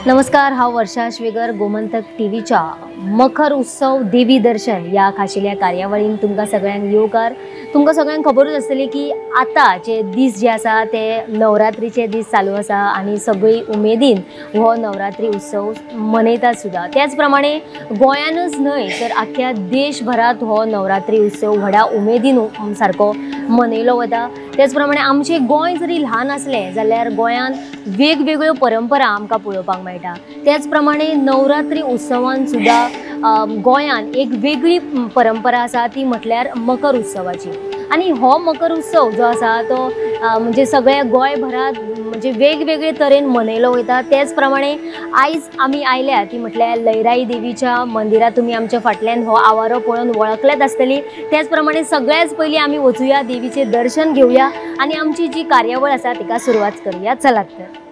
नमस्कार, हांव वर्षा श्वेगर गोमंतक टीव्हीच्या मखर उत्सव देवी दर्शन ह्या खाशेल्या कार्यावळीन तुमकां सगळ्यांक येवकार। तुमकां सगळ्यांक खबरूच आसतली की आतांचे दीस जे आसा ते नवरात्रीचे दीस चालू आसा आनी सगळी उमेदीन हो नवरात्री उत्सव मनयतात सुद्दां। त्याच प्रमाणे गोंयानूच न्हय तर आख्ख्या देशभरांत हो नवरात्री उत्सव व्हडा उमेदीन सारको मनयलो वता। त्याच प्रमाणे आमचें गोंय जरी ल्हान आसलें जाल्यार गोंयांत वेगवेगळ्यो परंपरा आमकां पळोवपाक मेळटा। त्याच प्रमाणे नवरात्री उत्सवान सुद्दां गोंयांत एक वेगळी परंपरा आसा ती म्हटल्यार मकर उत्सवाची। आनी हो मकर उत्सव जो आसा तो म्हणजे सगळ्या गोंयभरांत म्हणजे वेगवेगळे तरेन मनयलो वता। त्याच प्रमाणे आयज आमी आयल्या ती म्हटल्यार लयराई देवीच्या मंदिरांत। तुमी आमच्या फाटल्यान हो आवारो पळोवन वळखल्यात आसतली। त्याच प्रमाणे सगळ्याच पयलीं आमी वचुया, देवीचें दर्शन घेवया आनी आमची जी कार्यावळ आसा तिका सुरवात करूया। चलात तर।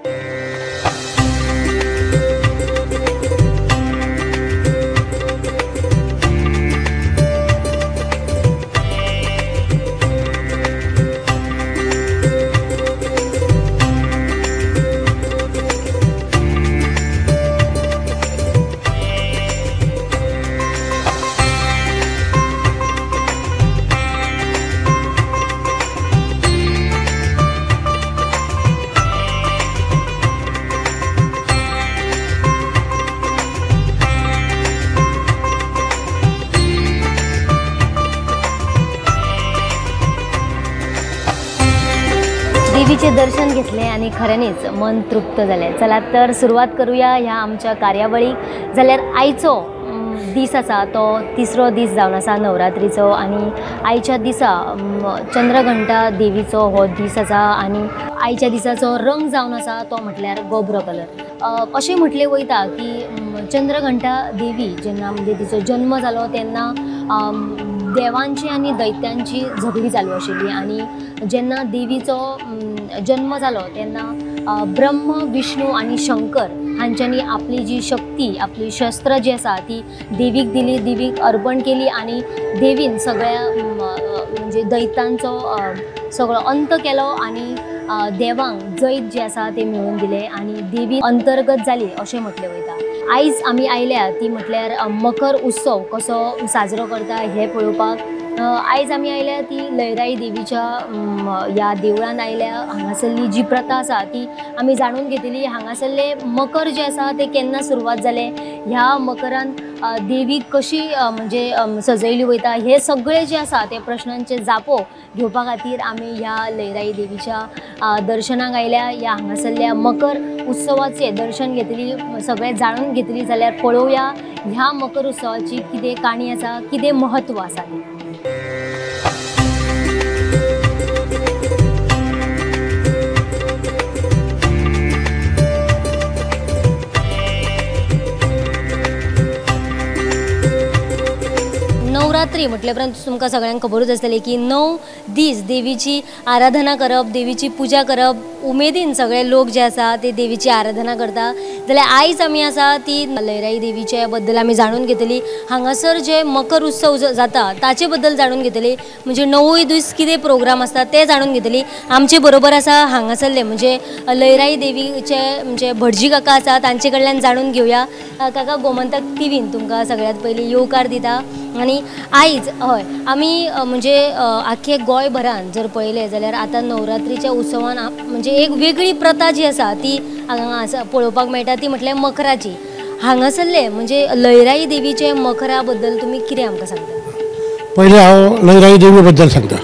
देवीचे दर्शन घेतले आणि खऱ्यांनीच मन तृप्त जालें। चला तर सुरवात करूया ह्या आमच्या कार्यावळीक। जाल्यार आयचो दीस आसा तो तिसरो दीस जावन आसा नवरात्रीचो आनी आयच्या दिसा चंद्रघंटा देवीचो हो दीस आसा आनी आयच्या दिसाचो रंग जावन आसा तो म्हटल्यार गोबरो कलर। अशें म्हटलें वयता की चंद्रघंटा देवी जेन्ना म्हणजे तिचो जन्म जालो तेन्ना देवांची आनी दैत्यांची झगडी चालू आशिल्ली आनी जेन्ना देवीचो जन्म जालो तेन्ना ब्रह्म, विष्णू आनी शंकर हांच्यांनी आपली जी शक्ती, आपली शस्त्र जी आसा ती देवीक दिली, देवीक अर्पण केली आनी देवीन सगळ्या म्हणजे दैत्यांचो सगळो अंत केलो आनी देवांक जैत जे आसा ते मेळोवन दिले आनी देवी अंतर्गत जाली अशें म्हटलें वयता। आयज आमी आयल्या ती म्हटल्यार मकर उत्सव कसो साजरो करता हें पळोवपाक। आयज आमी आयल्या ती लयराई देवीच्या ह्या देवळान आयल्या। हांगासरली जी प्रथा आसा ती आमी जाणून घेतली। हांगासरले मकर जे आसा ते केन्ना सुरवात जाले, ह्या मकरान देवी कशी म्हणजे सजयली वयता, हे सगळे जे आसा ते प्रश्नांचे जापो घेवपा खातीर आमी ह्या लयराई देवीच्या दर्शनाक आयल्या। ह्या हांगासरल्या मकर उत्सवाचें दर्शन घेतली, सगळें जाणून घेतली। जाल्यार पळोवया ह्या मकर उत्सवाची कितें काणी आसा, कितें म्हत्व आसा तें। नवरात्री म्हटल्या उपरांत तुमकां सगळ्यांक खबरूच आसतली की 9 दीस देवीची आराधना करप, देवीची पुजा करप, उमेदीन सगळे लोक जे आसा ते देवीची आराधना करता। जाल्यार आयज आमी आसा ती लयराई देवीचे बद्दल आमी जाणून घेतली। हांगासर जे मकर उत्सव जाता ताचे बद्दल जाणून घेतली, म्हणजे 9 दीस कितें प्रोग्राम आसता ते जाणून घेतली। आमचे बरोबर आसा हांगासरले म्हणजे लयराई देवीचे म्हणजे भटजी काका आसा, तांचे कडल्यान जाणून घेवया। काका, गोमंतक टीव्हीन तुमकां सगळ्यांत पयलीं येवकार दिता। आनी आयज हय आमी म्हणजे आख्खे गोंयभरान जर पळयलें जाल्यार आतां नवरात्रीच्या उत्सवान म्हणजे एक वेगळी प्रथा जी आसा ती हांगा आसा पळोवपाक मेळटा, ती म्हटल्यार मखराची। हांगासरले म्हणजे लयराई देवीचे मखरा बद्दल तुमी कितें आमकां सांगता? पयलीं हांव लयराई देवी बद्दल सांगता।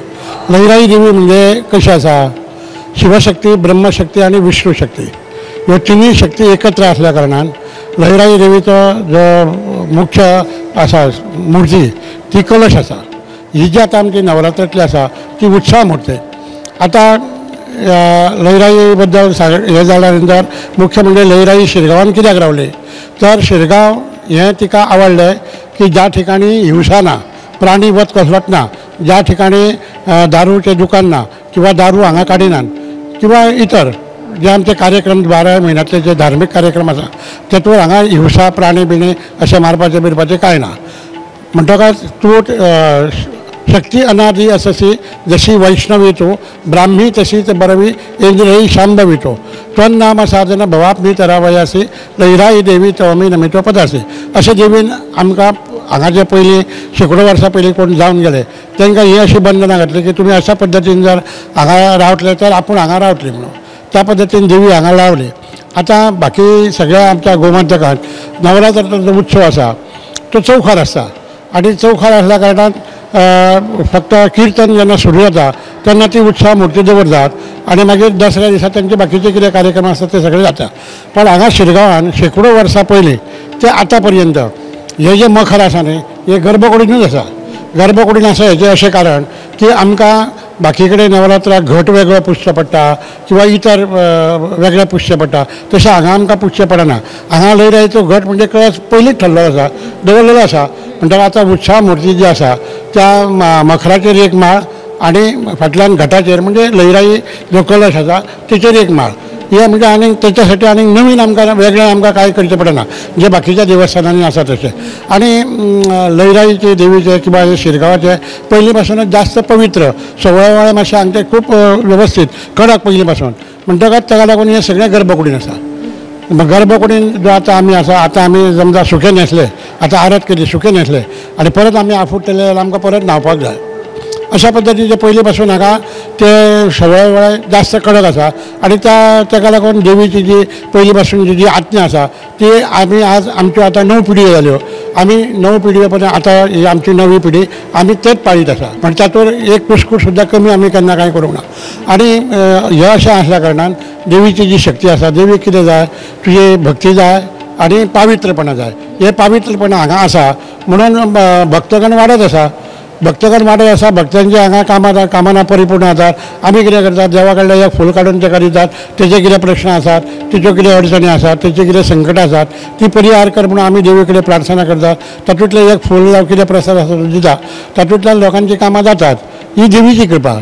लयराई देवी म्हणजे कशें आसा, शिवशक्ती, ब्रह्मशक्ती आनी विष्णू शक्ती ह्यो तिनूय शक्ती एकत्र आसल्या कारणान लयराई देवीचो जो मुख्य आसा मूर्ती ती कलश आसा। ही जी आतां आमची नवरात्रांतली आसा ती उत्सव मूर्ती। आतां लयराई बद्दल हें जाल्या नंतर मुख्य म्हणजे लयराई शिरगांवान कित्याक रावली तर शिरगांव हें तिका आवडलें की ज्या ठिकाणी हिंसा ना, प्राणी वध कसलोच ना, ज्या ठिकाणी दारूचें दुकान ना किंवा दारू हांगा काडिनात किंवा इतर जे आमचे कार्यक्रम 12 म्हयन्यांतले जे धार्मीक कार्यक्रम आसा तेतूर हांगा हिंसा प्राणी बिणी अशें मारपाचें बिरपाचें कांय ना। म्हणटकच तूं शक्ती अनादी अससी जशी वैष्णवी तो ब्राह्मी तशीच बरवी इंद्रही शांभवी तो त्वन्नाम साधन भवाप्नी तरावयासी लैराई देवी तवमी नमितो पदासी. अशें देवीन आमकां हांगा जे पयलीं शेंकडो वर्सां पयलीं कोण जावन गेले तांकां ही अशी बंधनां घातली की तुमी अशा पद्दतीन जर हांगा रावतले तर आपूण हांगा रावतली म्हणून त्या पद्दतीन देवी हांगा लावली. आतां बाकी सगळ्या आमच्या गोमंतकांत नवरात्राचो उत्सव आसा तो चौखार आसता आनी चौखार आसल्या कारणान फक्त किर्तन जेन्ना सुरू जाता तेन्ना ती उत्सव मुर्ती दवरतात आनी मागीर दसऱ्या दिसा तांचे बाकीचे कितें कार्यक्रम आसता ते सगळे जाता. पण हांगा शिरगांवान शेंकडो वर्सां पयलीं ते आतां पर्यंत हे जे मखर आसा न्ही हे गर्भकुडीनूच आसा. गर्भकुडीन आसा हेजें अशें कारण की आमकां बाकी कडेन नवरात्राक घट वेगळो पुजचो पडटा किंवा इतर वेगळे पुजचें पडटा, तशें हांगा आमकां पुजचें पडना. हांगा लयराईचो घट म्हणजे कळस पयलींच ठरलेलो आसा, दवरलेलो आसा. म्हणटकच आतां उत्सव मुर्ती जी आसा त्या मखराचेर एक माळ आनी फाटल्यान घटाचेर म्हणजे लयराई जो कलश आसा तेचेर एक माळ, हे म्हणजे आनीक तेच्यासाठी आनीक नवीन आमकां वेगळें आमकां कांय करचें पडना जे बाकीच्या देवस्थानांनी आसा तशें. आनी लयराईचे देवीचे किंवा शिरगांवाचे पयलीं पासूनच जास्त पवित्र सवळ्या मातशें हांगचे खूब वेवस्थीत कडक पयलीं पासून, म्हणटकच ताका लागून हें सगळें गर्भकुडीन आसा. गर्भकुडीन जो आतां आमी आसा, आतां आमी समजा सुकें न्हेसले, आतां आरत केली सुकें न्हेसले आनी परत आमी आफुडटले जाल्यार आमकां परत न्हांवपाक जाय. अशा पद्दतीचे पयलीं पासून हांगा ते सवळे वेळे जास्त कडक आसा आनी त्या ताका लागून देवीची जी पयलीं पासून जी आज्ञा आसा ती आमी आज आमच्यो आतां 9 पिढयो जाल्यो, आमी 9 पिढयो पर्यंत आतां ही आमची नवी पिढी आमी तेच पाळीत आसा. पण तातूंत एक कुसकूट सुद्दां कमी आमी केन्ना कांय करूंक ना. आनी हें अशें आसल्या कारणान देवीची जी शक्ती आसा, देवीक कितें जाय, तुजी भक्ती जाय आनी पावित्रपणा जाय. हें पावित्रपणा हांगा आसा म्हणून भक्तगण वाडत आसा, भक्तगण वाडत आसा. भक्तांचे हांगा कामां कामां परिपूर्ण जातात. आमी कितें करतात, देवा कडल्यान एक फूल काडून ताका दितात, तेजे कितें प्रश्न आसात, तेच्यो कितें अडचणी आसात, तेचे कितें संकटां आसात ती परिहार कर म्हणून आमी देवी कडेन प्रार्थना करतात. तातूंतलें एक फूल जावं कितें प्रसाद आसा तो दिता, तातूंतल्यान लोकांची कामां जातात. ही देवीची कृपा.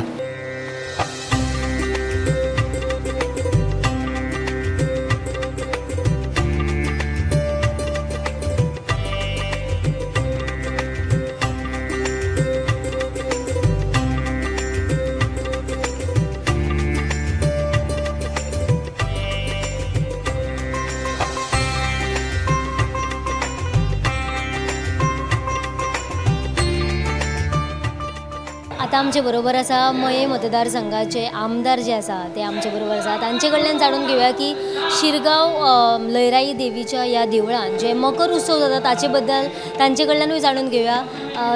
आतां आमचे बरोबर आसा मये मतदारसंघाचे आमदार जे आसा ते आमचे बरोबर आसा. तांचे कडल्यान जाणून घेवया की शिरगांव लयराई देवीच्या ह्या देवळान जे मकर उत्सव जाता ताचे बद्दल तांचे कडल्यानूय जाणून घेवया.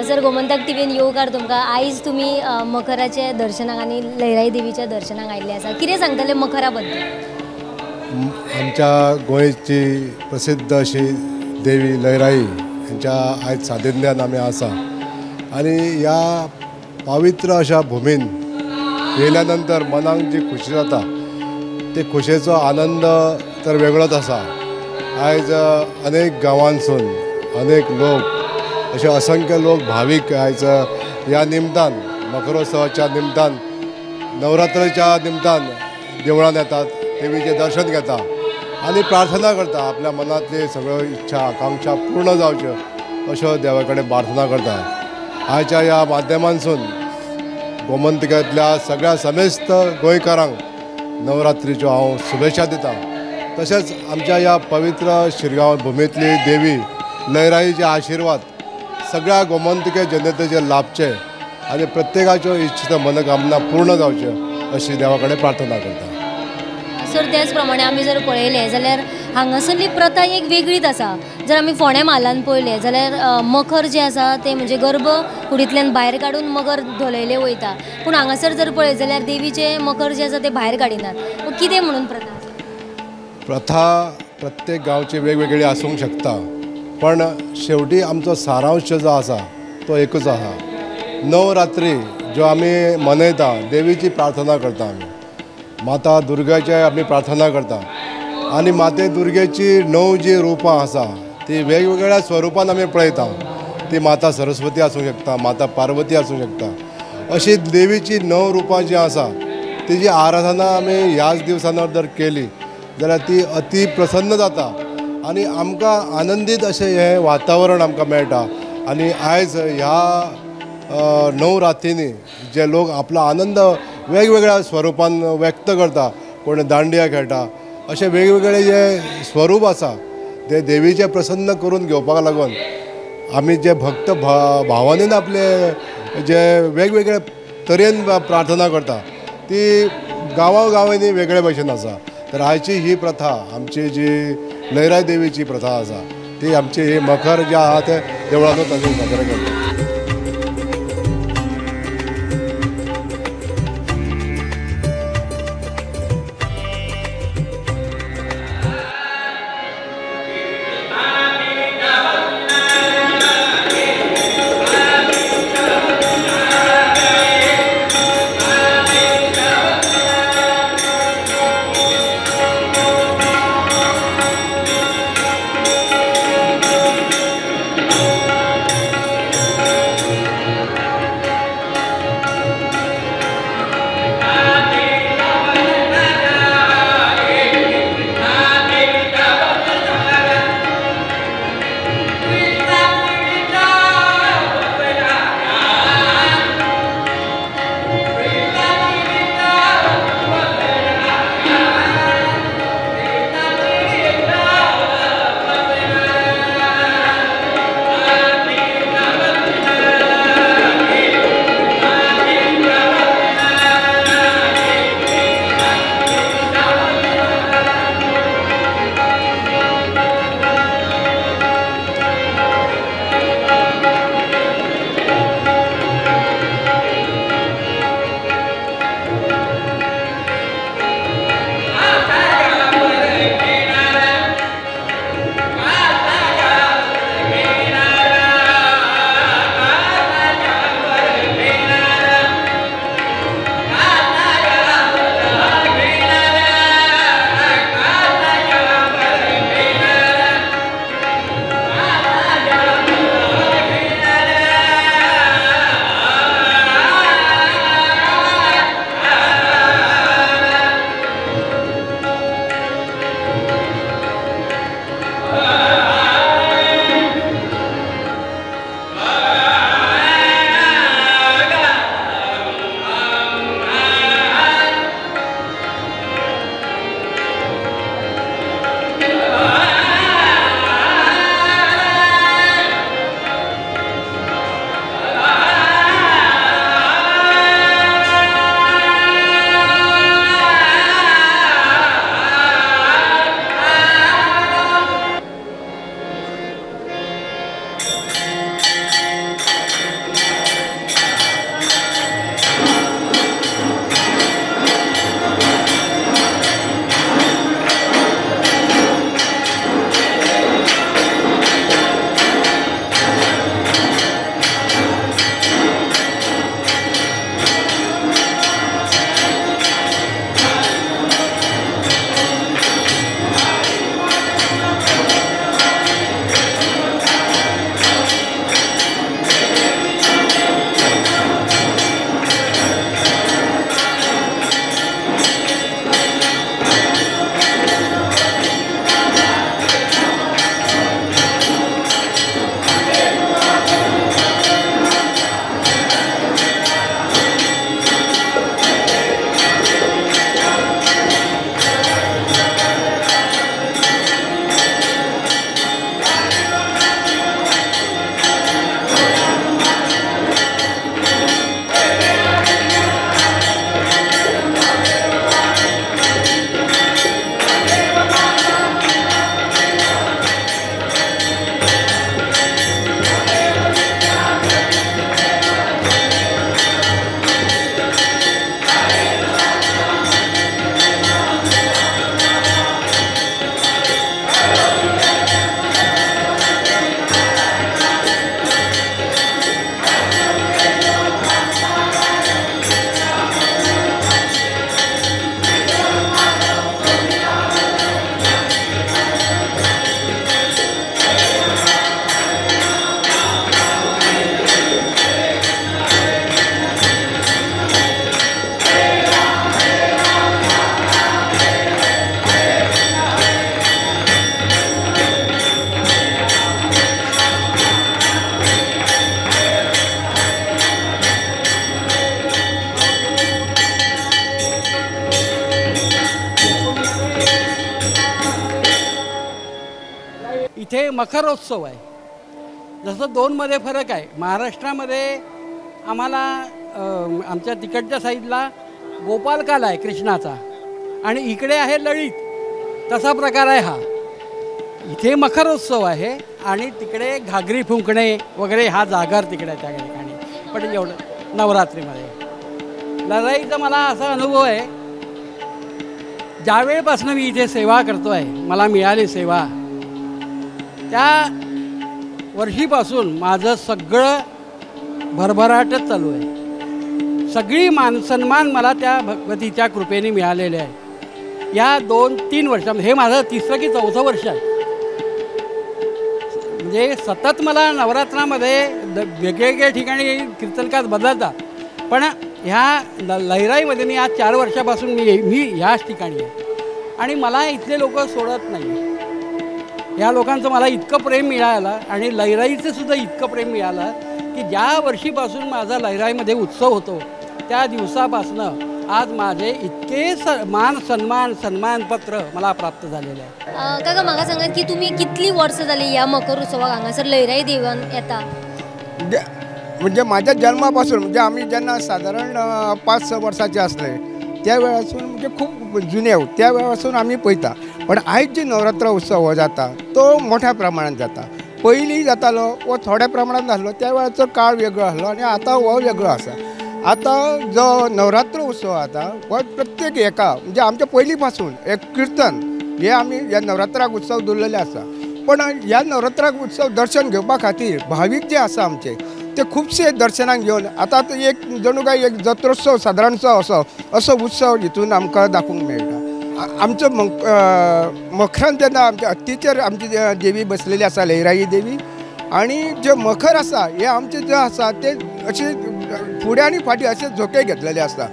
सर, गोमंतक टीव्हीन येवकार तुमकां. आयज तुमी मकराचे दर्शनाक आनी लयराई देवीच्या दर्शनाक आयिल्ले आसा, कितें सांगतले मकरा बद्दल? आमच्या गोंयची प्रसिद्ध अशी देवी लयराई हेंच्या आयज सानिध्यान आमी आसा आनी ह्या पवित्र अशा भुमीन येयल्या नंतर मनाक जी खुशी जाता ते खुशेचो आनंद तर वेगळोच आसा. आयज अनेक गांवांसून अनेक लोक अशे असंख्य लोक भावीक आयज ह्या निमतान मकरोत्सवाच्या निमतान नवरात्रीच्या निमतान देवळान येतात, देवीचें दर्शन घेता आनी प्रार्थना करता, आपल्या मनांतली सगळ्यो इच्छा आकांक्षा पूर्ण जावच्यो अश्यो देवा कडेन प्रार्थना करता. आयच्या ह्या माध्यमांसून गोमंतकांतल्या सगळ्या समेस्त गोंयकारांक नवरात्रीच्यो हांव शुभेच्छा दिता. तशेंच आमच्या ह्या पवित्र शिरगांव भुमींतली देवी लयराईचे आशिर्वाद सगळ्या गोमंतके जनतेचे लाभचे आनी प्रत्येकाच्यो इच्छित मनोकामना पूर्ण जावच्यो अशी देवा कडेन प्रार्थना करता. सर, त्याच प्रमाणे आमी जर पळयलें जाल्यार हांगासरली प्रथा एक वेगळीच आसा. जर आमी फोंड्या म्हालान पळयलें जाल्यार मखर जें आसा तें म्हणजे गर्भकुडींतल्यान भायर काडून मखर धोलयलें वयता, पूण हांगासर जर पळयत जाल्यार देवीचें मखर जें आसा तें भायर काडिनात. कितें म्हणून प्रथा? प्रथा प्रत्येक गांवची वेगवेगळी आसूंक शकता, पण शेवटी आमचो सारांश जो आसा तो एकूच आसा. नवरात्री ज्यो आमी मनयता देवीची प्रार्थना करता, आमी माता दुर्गाची आमी प्रार्थना करता आनी माते दुर्गेची 9 जी रुपां आसा ती वेगवेगळ्या स्वरुपान आमी पळयता. ती माता सरस्वती आसूंक शकता, माता पार्वती आसूंक शकता. अशी देवीची 9 रुपां जी आसा तिजी आराधना आमी ह्याच दिवसांनी जर केली जाल्यार ती अति प्रसन्न जाता आनी आमकां आनंदीत अशें हें वातावरण आमकां मेळटा. आनी आयज ह्या णव रातींनी जे लोक आपलो आनंद वेगवेगळ्या स्वरुपान व्यक्त करता, कोण दांडिया खेळटा, अशे वेगवेगळे जे स्वरूप आसा ते देवीचे प्रसन्न करून घेवपाक लागून आमी जे भक्त भावानेन आपले जे वेगवेगळे तरेन प्रार्थना करता ती गांवागांवांनी वेगळे भशेन आसा। तर आयची ही प्रथा आमची जी लयराई देवीची प्रथा आसा ती आमची ही मखर जे आहा ते देवळानूच आमी साजरे करता। मखरोत्सव आहे. जसं दोनमध्ये फरक आहे. महाराष्ट्रामध्ये आम्हाला आमच्या तिकडच्या साईडला गोपालकाला आहे कृष्णाचा आणि इकडे आहे लळीत, तसा प्रकार आहे हा. इथे मखरोत्सव आहे आणि तिकडे घागरी फुंकणे वगैरे हा जागर तिकडे त्या ठिकाणी. पण एवढं नवरात्रीमध्ये लढाईचा मला असा अनुभव आहे, ज्यावेळेपासून मी इथे सेवा करतो आहे, मला मिळाली सेवा, त्या वर्षीपासून माझं सगळं भरभराटच चालू आहे. सगळी मानसन्मान मला त्या भगवतीच्या कृपेने मिळालेले आहे. या 2-3 वर्षामध्ये, हे माझं तिसरं की चौथं वर्ष आहे, म्हणजे सतत मला नवरात्रामध्ये वेगवेगळ्या ठिकाणी कीर्तनकार बदलतात, पण ह्या लहराईमध्ये मी आज 4 वर्षापासून मी ह्याच ठिकाणी आहे आणि मला इथले लोक सोडत नाही. ह्या लोकांचं मला इतकं प्रेम मिळालं आणि लहराईचं सुद्धा इतकं प्रेम मिळालं की ज्या वर्षीपासून माझा लहराईमध्ये उत्सव होतो त्या दिवसापासनं आज माझे इतके मान सन्मान सन्मानपत्र मला प्राप्त झालेले आहे. काका म्हाका सांगात की तुमी कितली वर्सां जाली ह्या मकर उत्सवाक हांगासर लहराई देवान येता? म्हणजे माझ्या जन्मापासून, म्हणजे आम्ही जेन्ना सादारण 5-6 वर्सांचे आसले त्या वेळासून, म्हणजे खूप जुने त्या वेळासून आमी पळयता. पण आयज जे नवरात्र उत्सव हो जाता तो मोठ्या प्रमाणात जाता. पयलीं जातालो वो थोड्या प्रमाणात आसलो, त्या वेळाचो काळ वेगळो आसलो आनी आतां हो वेगळो आसा. आतां जो नवरात्र उत्सव जाता हो प्रत्येक हेका म्हणजे आमच्या पयलीं पासून एक किर्तन हे आमी ह्या नवरात्राक उत्सव दवरलेले आसा. पण ह्या नवरात्राक उत्सव दर्शन घेवपा खातीर भावीक जे आसा आमचे ते खुबशे दर्शनाक घेवन आतां एक जणू काय एक जत्रोत्सव सादारणचो असो असो उत्सव हितून आमकां दाखोवंक मेळटा. आमचो मखरान जेन्ना आमच्या हत्तीचेर आमची देवी बसलेली आसा लहराई देवी, आनी जे मखर आसा हे आमचे जे आसा ते अशे फुडें आनी फाटीं अशे झोके घेतलेले आसता.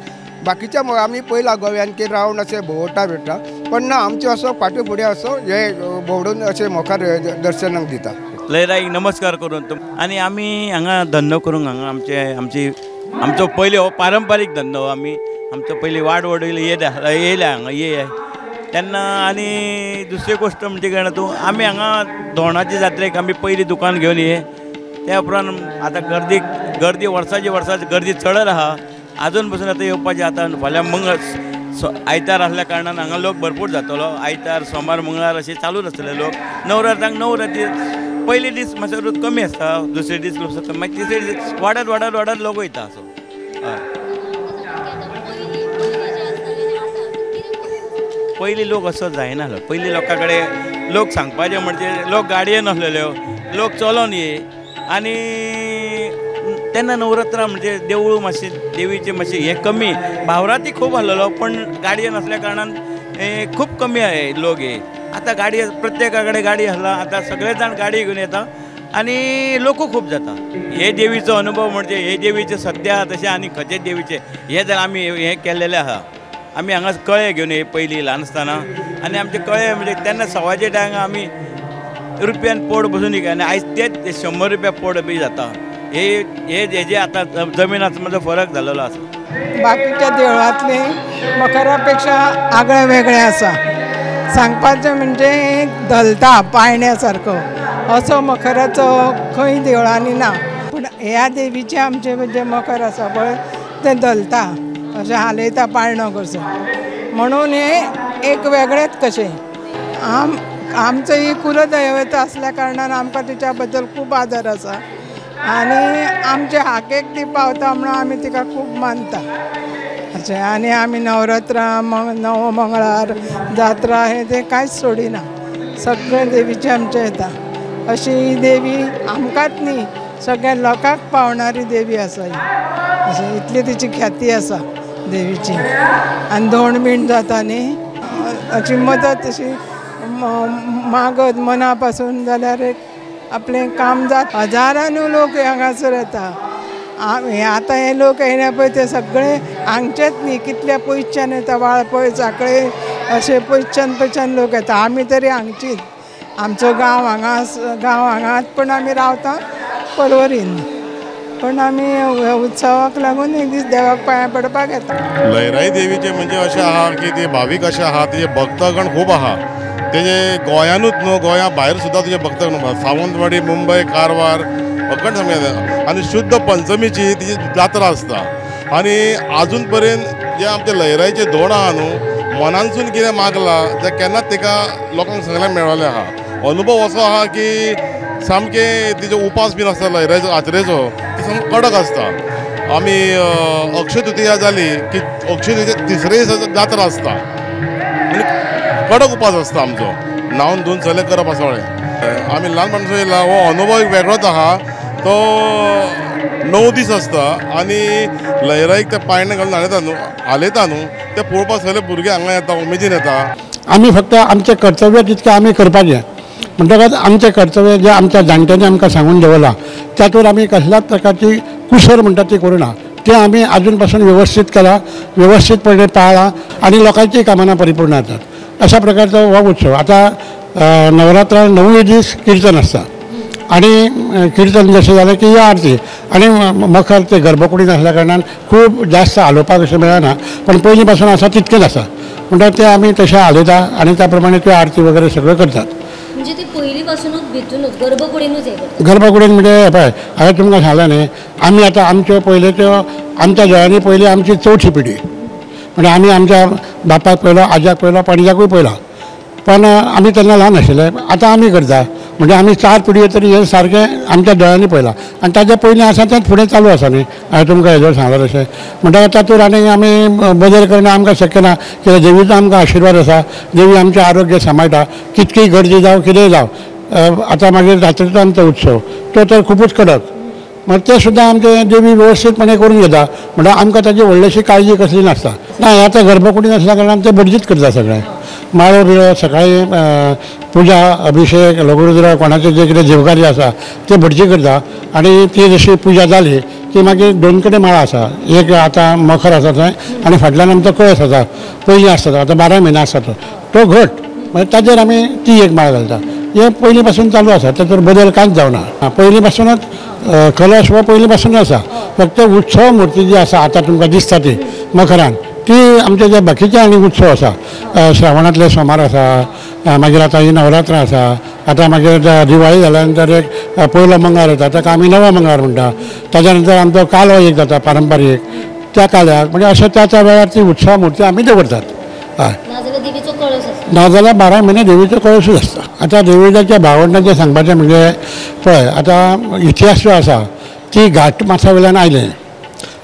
बाकीच्या आमी पळयला गोव्यान की रावंड अशें भोंवता बिवटा, पण ना आमचे असो फाटीं फुडें असो हे भोंवडून अशें मुखार दर्शनाक दिता. लहराईक नमस्कार करून आनी आमी हांगा धंदो करूंक हांगा आमचे आमची आमचो पयलीं हो पारंपारीक धंदो, आमी आमचो पयलीं वाड वडील येयल्या हांगा ये तेन्ना. आनी दुसरी गोश्ट म्हणजे कितें तूं, आमी हांगा दोणाचे जात्रेक आमी पयलीं दुकान घेवन ये, त्या उपरांत आतां गर्दी गर्दी वर्साची वर्सां गर्दी चडत आहा आजून पसून आतां येवपाची. आतां फाल्यां मंगळ आयतार आसल्या कारणान हांगा लोक भरपूर जातलो. आयतार सोमार मंगळार अशें चालूच आसतले लोक. नवरात्रांक नवरात्री पयले दीस मातसो कमी आसता, दुसरे दीस लोक, मागीर तिसरे दीस वाडत वाडत वाडत लोक वयता असो. हय, पयलीं लोक असो जायनासलो. पयलीं लोकां कडेन लोक सांगपाचें म्हणजे लोक गाडयेन आसलेल्यो, लोक चलोन ये आनी तेन्ना नवरात्रां म्हणजे देवूळ मातशें देवीचें मातशें हें कमी, भावराती खूब आसलेलो पण गाडयेन आसल्या कारणान खूब कमी लोक हे. आतां गाडी प्रत्येका कडेन गाडी आसला, आतां सगळे जाण गाडी घेवन येता आनी लोकूय खूब जाता. हे देवीचो अनुभव म्हणजे हे देवीचें सद्या तशें आनी खंयचे देवीचें हें जाल्यार आमी हें केल्लेलें आहा. आमी हांगा कळे घेवन ये पयलीं ल्हान आसतना आनी आमचे कळे म्हणजे तेन्ना सवायचे टायमाक आमी रुपयान पोड बसून विकता आनी आयज तेच 100 रुपया पोड बी जाता. हे हेजे आतां जमीन आसमाचो फरक जाल्लो आसा. बाकीच्या देवळांतले मकरा पेक्षा आगळें वेगळें आसा. सांगपाचें म्हणजे धलता पाळण्या सारको असो मखराचो खंय देवळांनी ना, पूण ह्या देवीचें आमचें जें मखर आसा पळय तें धलता अशें हालयता पाळणो कसो, म्हणून हें एक वेगळेंच कशें. आमचो ही कुलदैवत आसल्या कारणान आमकां तिच्या बद्दल खूब आदर आसा आनी आमचे हाकेक ती पावता म्हणून आमी तिका खूब मानता अशें. आनी आमी नवरात्रां नव मंगळार जात्रा हें तें कांयच सोडिना, सगळें देवीचें आमचें येता. अशी ही देवी आमकांच न्ही सगळ्या लोकांक पावणारी देवी आसा ही, अशें इतली तिची ख्याती आसा देवीची. आनी धोंड बीण जाता न्ही अशी मदत अशी मागत मना पासून जाल्यार एक आपलें काम जाता. हजारांनी लोक हांगासर येता. आतां हे लोक येयले पळय ते सगळे हांगचेच न्ही, कितल्या पयसच्यान येता, वाळपय सांखळे अशे पयसच्यान पयसच्यान लोक येता. आमी तरी हांगचीच, आमचो गांव हांगा गांव हांगाच, पण आमी रावता पर्वरीन, पण आमी उत्सवाक लागून एक दीस देवाक पांयां पडपाक येता. लहराई देवीचें म्हणजे अशें आहा की ते भावीक अशें आहा, ते भक्तगण खूब आहा. तेजे गोंयानूच न्हू गोंया भायर सुद्दां तुजे भक्त सावंतवाडी मुंबय कारवार अखंड सामकें आनी शुद्ध पंचमीची तिजी जात्रा आसता आनी आजून पर्यंत जे आमचे लयराईचे धोंड आहा न्हू मनानसून कितें मागलां तें केन्नाच तेका लोकांक सगळ्यांक मेळ्ळेलें आहा. अनुभव असो आहा की सामकें तिजो उपास बीन आसता लयराईचो जात्रेचो तो सामको कडक आसता. आमी अक्षय तृतीया जाली की अक्षय तृतीया तिसरे दिसा जात्रा आसता आनी कडक उपास आसता आमचो न्हांवन धुवन सगळें करप आसा सगळें. आमी ल्हानपणासून येयला हो अनुभव एक वेगळोच आहा. तो 9 दीस आसता आनी लयराईक ते पायणें घालून हालयता न्हू हालयता न्हू ते पळोवपाक सगळे भुरगे हांगा येता उमेदीन येता. आमी फक्त आमचें कर्तव्य तितकें आमी करपाचें म्हणटकच आमचें कर्तव्य जें आमच्या जाणट्यांनी आमकां सांगून दवरलां तातूंत आमी कसल्याच प्रकारची कुसर म्हणटा ती करुना. तें आमी आजून पासून वेवस्थीत केलां, वेवस्थीतपणे पाळ्ळां आनी लोकांचीय कामना परिपूर्ण जातात. अशा प्रकारचो हो उत्सव. आतां नवरात्रान 9 दीस किर्तन आसता आनी किर्तन जशें जालें की आरती आनी मखर ते गर्भकुडीन आसल्या कारणान खूब जास्त हालोवपाक अशें मेळना पण पयलीं पासून आसा तितकेंच आसा म्हणटा ते आमी तशें हालयता आनी त्या प्रमाणे त्यो आरती वगैरे सगळ्यो करतात. म्हणजे ते पयलीं पासूनच भितूनच गर्भकुडीनूच हें करतात. गर्भकुडीन म्हणजे पळय हांवें तुमकां सांगलें न्ही आमी आतां आमच्यो पयलींच्यो आमच्या दोळ्यांनी पयली आमची चवथी पिढी म्हणजे आमी आमच्या बापाक पळयलो, आज्याक पळयलो, पणज्याकूय पळयला पण आमी तेन्ना ल्हान आशिल्ले. आतां आमी करता म्हणजे आमी 4 पिढयो तरी हें सारकें आमच्या दोळ्यांनी पळयलां आनी ताजे पयलीं आसा तेंच फुडें चालू आसा न्ही. हांवें तुमकां हेजो सांगलां तशें म्हणटकच तातूंत आनी आमी बदल करणें आमकां शक्य ना कित्याक देवीचो आमकां आशिर्वाद आसा. देवी आमचें आरोग्य सांबाळटा कितकी गर्दी जावं कितेंय जावं. आतां मागीर जात्रेचो आमचो उत्सव तो तर खुबूच कडक मागीर ते सुद्दां आमचे देवी वेवस्थीतपणे करून घेता म्हणल्यार आमकां ताची व्हडलीशी काळजी कसली नासता. ना आतां गर्भकुडीन आसल्या कारणान ते भटजीच करता सगळें माळो बिळो सकाळी पुजा अभिषेक लघुरुद्र कोणाचें जें कितें देवकार्य आसा तें भटजी करता आनी ती जशी पुजा जाली की मागीर 2 कडेन माळा आसा. एक आतां मखर आसा थंय आनी फाटल्यान आमचो कळस आसा पयलीं आसता आतां 12 म्हयने आसता तो घट मागीर ताजेर आमी ती एक माळ घालता. हें पयलीं पासून चालू आसा तातूंत बदल कांयच जावना. पयलीं पासूनच कलश हो पयलीं पासून आसा. फक्त उत्सव मुर्ती जी आसा आतां तुमकां दिसता ती मखरान ती आमचे जे बाकीचे आनी उत्सव आसा श्रावणांतले सोमार आसा, मागीर आतां ही नवरात्रां आसा, आतां मागीर दिवाळी जाल्या नंतर एक पयलो मंगळार येता ताका आमी नवो मंगळार म्हणटा. ताच्या नंतर आमचो कालो एक जाता पारंपारीक त्या काल्याक म्हणजे अशें त्या त्या वेळार ती उत्सव मुर्ती आमी दवरतात. हय नाजाल्यार 12 म्हयने देवीचो कळसूच आसता. आतां देवीच्या भावंडांचें सांगपाचें म्हणजे पळय आतां इतिहास जो आसा ती घाट माथ्या वयल्यान आयले.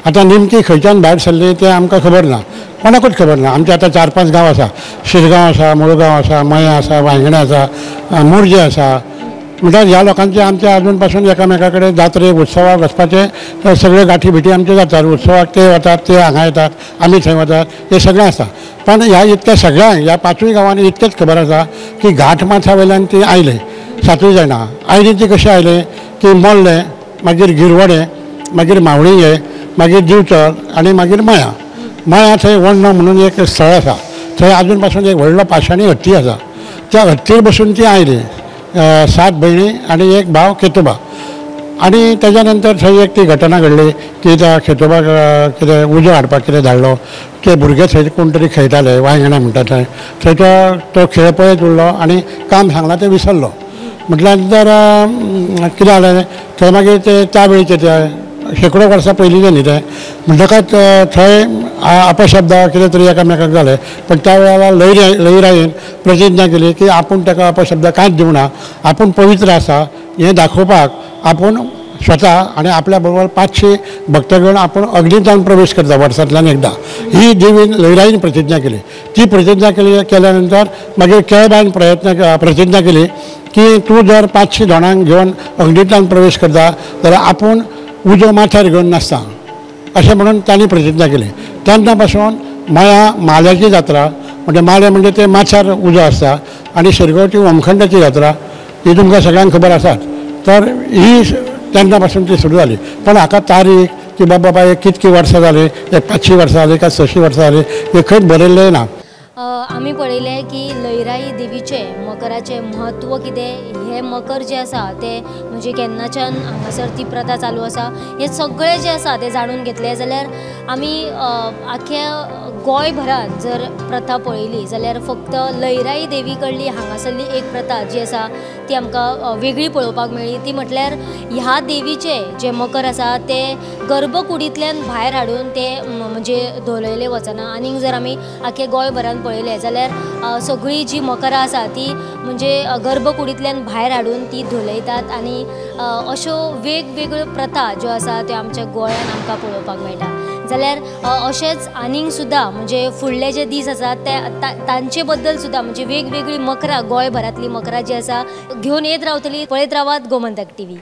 आतां नेमकी खंयच्यान भायर सरली तें आमकां खबर ना, कोणाकूच खबर ना. आमचे आतां 4-5 गांव आसा, शिरगांव आसा, मुळगांव आसा, मयां आसा, वांयगणें आसा, मोरजे आसा. म्हणल्यार ह्या लोकांचे आमचे आजून पासून एकामेका कडेन जात्रेक उत्सवाक वचपाचे सगळे गांठी भेटी आमचे जातात. उत्सवाक ते वतात, ते हांगा येतात, आमी थंय वतात, हें सगळें आसा. पण ह्या इतक्या सगळ्यांक ह्या 5 गांवांनी इतकेंच खबर आसा की घाट माथ्या वयल्यान ती आयले 7 जाणां आयली. ती कशें आयले की मोल्लें, मागीर गिरवडें, मागीर मावळिंगे, मागीर दिवचल आनी मागीर मयां. मयां थंय वण्ण म्हणून एक स्थळ आसा थंय आजून पासून एक व्हडलो पाशाणी हत्ती आसा. त्या हत्तीर बसून ती आयली 7 भयणी आनी एक भाव खेतोबा. आनी ताच्या नंतर थंय एक ती घटना घडली की त्या खेतोबाक कितें उजो हाडपाक कितें धाडलो ते भुरगे थंय कोण तरी खेळटाले वांयगणां म्हणटा थंय थंय तो खेळ पळयत उरलो आनी काम सांगलां तें विसरलो. म्हटल्या नंतर कितें जालें थंय मागीर ते त्या वेळचे ते शेंकडो वर्सां पयलींचें न्ही तें म्हणटकच थंय अपशब्द कितें तरी एकामेकाक जालें. पण त्या वेळार लयराईन प्रतिज्ञा केली की आपूण ताका अपशब्द कांयच दिवना, आपूण पवित्र आसा हें दाखोवपाक आपूण स्वता आनी आपल्या बरोबर 500 भक्तगण आपूण अग्नींतल्यान प्रवेश करता वर्सांतल्यान एकदां. ही देवीन लयराईन प्रतिज्ञा केली. ती प्रतिज्ञा केल्या नंतर मागीर केळबायन प्रतिज्ञा केली की तूं जर 500 जाणांक घेवन अग्नींतल्यान प्रवेश करता जाल्यार आपूण उजो माथ्यार घेवन नासता अशें म्हणून तांणी प्रतिज्ञा केली. तेन्ना पासून मयां माल्याची जात्रा म्हणजे माले म्हणजे ते माथ्यार उजो आसता आनी शिरगांवची होमखंडाची जात्रा ही तुमकां सगळ्यांक खबर आसात. तर ही तेन्ना पासून ती सुरू जाली. पण हाका तारीख की बाबा एक कितकी वर्सां जालीं, एक 500 वर्सां जालीं काय 600 वर्सां जालीं हें खंयच बरयल्लें ना. आमी पळयलें की लयराई देवीचें मकराचें म्हत्व कितें, हें मकर जें आसा तें म्हणजे केन्नाच्यान हांगासर ती प्रथा चालू आसा, हें सगळें जें आसा तें जाणून घेतलें जाल्यार आमी आख्या गोंयभरांत जर प्रथा पळयली जाल्यार फक्त लयराई देवी कडली हांगासरली एक प्रथा जी आसा ती आमकां वेगळी पळोवपाक मेळ्ळी. ती म्हटल्यार ह्या देवीचे जे मकर आसा ते गर्भकुडींतल्यान भायर हाडून ते म्हणजे धोलयले वचना. आनीक जर आमी आख्खे गोंयभरांत पळयलें जाल्यार सगळीं जी मकरां आसा ती म्हणजे गर्भकुडींतल्यान भायर हाडून ती धोलयतात आनी अश्यो वेगवेगळ्यो प्रथा ज्यो आसा त्यो आमच्या गोंयांत आमकां पळोवपाक मेळटा. जाल्यार अशेंच आनीक सुद्दां म्हणजे फुडले जे दीस आसा ते तांचे बद्दल सुद्दां म्हणजे वेगवेगळी मकरां गोंयभरांतली मकरां जी आसा घेवन येत रावतली. पळयत रावात गोमंतक टीव्ही.